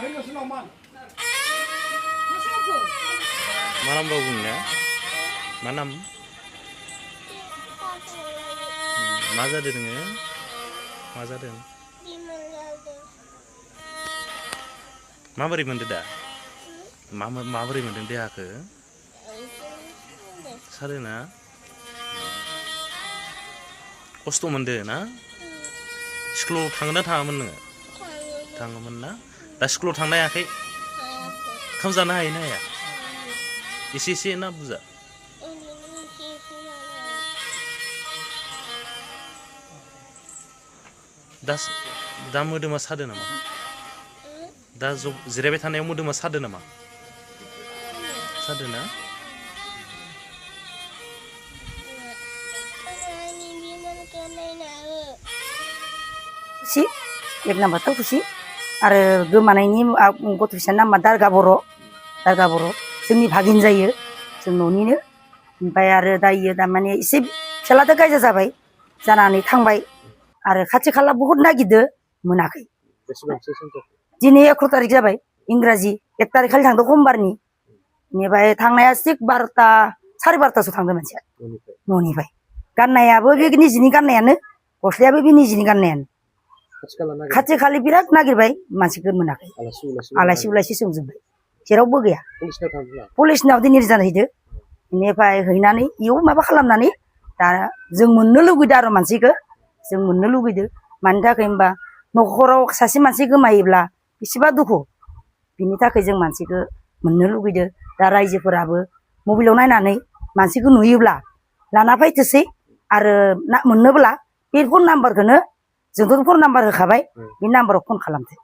मा नाम राव बुंनो मा नाम मा जादों नोङो मा जादों माबोरै मोनदों दा माबोरै मोनदों देहाखौ सादों ना खस्थ' मोनदों ना स्कुलाव थांगोन ना थाङामोन नोङो थाङोमोन ना दा स्कुलाव थांनो हायाखै ओंखाम जानो हायो ना हाया एसे एसे ना बुरजा दा मोदोमा सादों नामा दा जिरायबाय थानायाव मोदोमा सादों नामा सादों ना खुसि एक नाम्बारथ' खुसि आरो गोमानायनि गथ' फिसानि नामा दारगा बर' जोंनि भागिन जायो जों न'निनो ओमफ्राय आरो दायो थारमाने एसे फिसालाजों गायजा जाबाय जानानै थांबाय आरो खाथि खाला बहुद नागिरदो मोनाखै दिनै 11 तारिख जाबाय इंराजि 1 तारिख खालि थांदों समबारनि बेनिफ्राय थांनाया थिग 12ता 12:30 थांदों मानसिया न'निफ्राय गाननायाबो बे निजिनि गाननायानो गस्लायाबो बे निजिनि गाननायानो खाथि खालि बिराद नागिरबाय मानसिखौ मोनाखै आलासि उलासि सोंजोब्बाय जेरावबो गैया पुलिसनाव दिनै रिजाइन हैदो बेनिफ्राय हैनानै इयाव माबा खालामनानै दा जों मोननो लुगैदों आरो मानसिखौ जों मोननो लुगैदों मानि थाखाय होनबा न'खराव सासे मानसि गोमायोब्ला बेसेबा दुखु बिनि थाखाय जों मानसिखौ मोननो लुगैदों दा रायजोफोराबो मबाइलाव नायनानै मानसिखौ नुयोब्ला लाना फैथोसै आरो मोननोब्ला बे फन नाम्बारखौनो जोंथ' फन नाम्बार होखाबाय बे नाम्बाराव फन खालामदो